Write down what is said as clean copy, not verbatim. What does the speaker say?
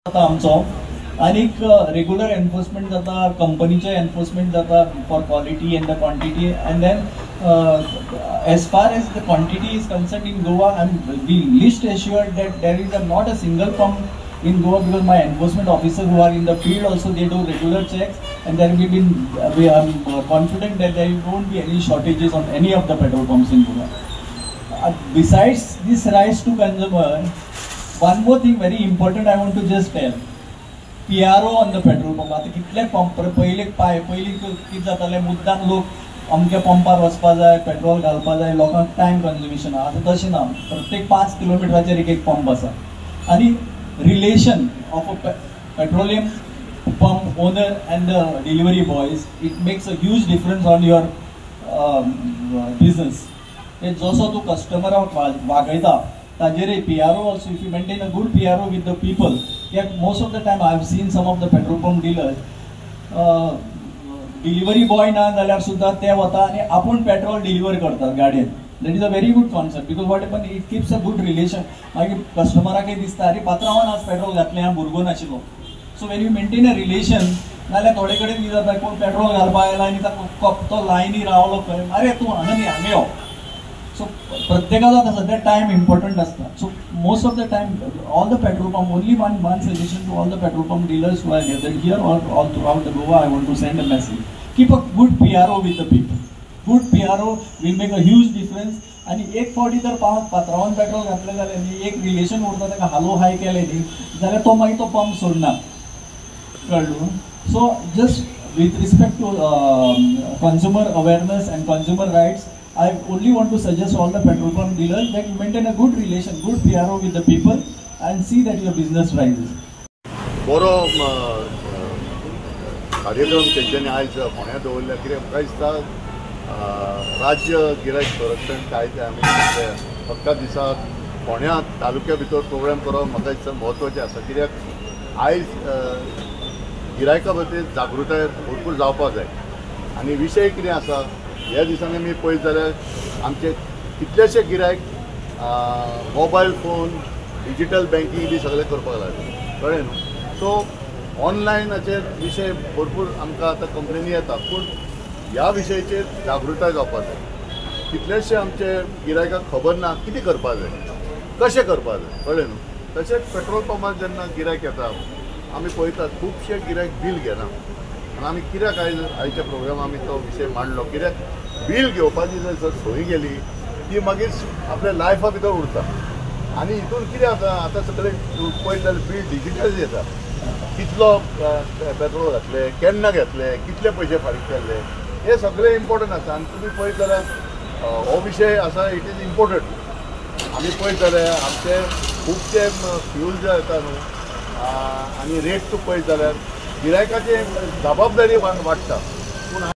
जाता आमचो आनीक रेगुलर एनफोर्समेंट जाता, कंपनीचें एनफोर्समेंट जाता for quality and the quantity. And then as far as the quantity is concerned in Goa, I am the least assured that there is a not a single pump in Goa, because my enforcement officer who are in the field also, they do regular checks, and there we been we are confident that there won't be any shortages on any of the petrol pumps in Goa. Besides this rights to consumer, one more thing very important I want to just tell. PRO on the petrol pump. आतां कितले pump पयले पाय पयलीं कितें जातालें, मुद्दाम लोक अमक्या पंपार वचपा जाय, पेट्रोल घालपा जाय, लोकांक टायम कन्जुमेशन. आतां तशें ना, प्रत्येक 5 किलोमिटराचेर एक एक पंप आसा. आनी relation of a petroleum pump owner and the delivery boys, it makes a huge difference on your business. ते जसो तूं कस्टमराक वागयता ताजेर PRO also, if you maintain a good PRO with the people. कित्याक most of the time I have seen some of the petrol pump dealers, delivery boy ना जाल्यार सुद्दां ते वता आनी आपूण पेट्रोल डिलिव्हर करतात गाडयेन. That is a very good concept, because what happen, it keeps a good relation. मागीर कस्टमराकय दिसता, अरे पात्रांवान आज पेट्रोल घातलें, हांव भुरगो नाशिल्लो. So when you maintain a relation, नाल्यार थोडे कडेन कितें जाता, कोण पेट्रोल घालपा आयला आनी ताका तो लायनी रावलो खंय, अरे तूं हांगा न्ही हांगा यो. सो प्रत्येकाचो आतां सद्या टायम इम्पॉर्टंट आसता. So most of the time all the petrol pump, only one suggestion to all the petrol pump dealers who are gathered here or all throughout the Goa, I want to send a message. Keep a good PRO with the people. Good PRO will make a huge difference. आनी एक फावटी जर पात्रांवान petrol घातलें जाल्यार न्ही, एक relation उरता, ताका हालो हाय केलें न्ही जाल्यार तो मागीर तो पंप सोडना, कळ्ळें. So just with respect to consumer awareness and consumer rights, I only want to suggest all the petrol pump dealers that you maintain a good relation, good PRO with the people, and see that your business rises. बरो कार्यक्रम तेंच्यांनी आयज फोंड्या दवरल्या. कित्याक म्हाका दिसता राज्य गिरायक संरक्षण कायदे आमी हक्का दिसा फोंड्या तालुक्या भितर प्रोग्राम करप म्हाका दिसता म्हत्वाचें आसा. कित्याक आयज गिरायका खातीर जागृताय भरपूर जावपाक जाय. आनी विशय कितें आसा, ह्या दिसांनी आमी पळयत जाल्यार आमचे कितलेशे गिरायक मोबायल फोन, डिजिटल बँकींग बी सगळें करपाक लागले, कळ्ळें न्हू. सो ऑनलायनाचेर विशय भरपूर आमकां आतां कंप्लेनी येता, पूण ह्या विशयाचेर जागृताय जावपाक जाय. कितलेशे आमचे गिरायकांक खबर ना कितें करपाक जाय, कशें करपाक जाय, कळ्ळें न्हू. तशेंच पेट्रोल पंपार जेन्ना गिरायक येता आमी पळयतात खुबशे गिरायक बील घेना. आनी आमी कित्याक आयज आयच्या प्रोग्राम आमी तो विशय मांडलो, कित्याक बील घेवपाची जर सोय गेली ती मागीर आपल्या लायफा भितर उरता. आनी हितून कितें आसा, आतां सगळें पळयत जाल्यार बील डिजिटल येता, कितलो पेट्रोल घातलें, केन्ना घेतलें, कितले पयशे फारीक केल्ले, हे सगळें इम्पॉर्टंट आसा. आनी तुमी पळयत जाल्यार हो विशय आसा, it is important. आमी पळयत जाल्यार आमचे खुबशे फ्यूल जे येता न्हू, आनी रेट तूं पळयत जाल्यार गिरायकाची जबाबदारी वाडटा.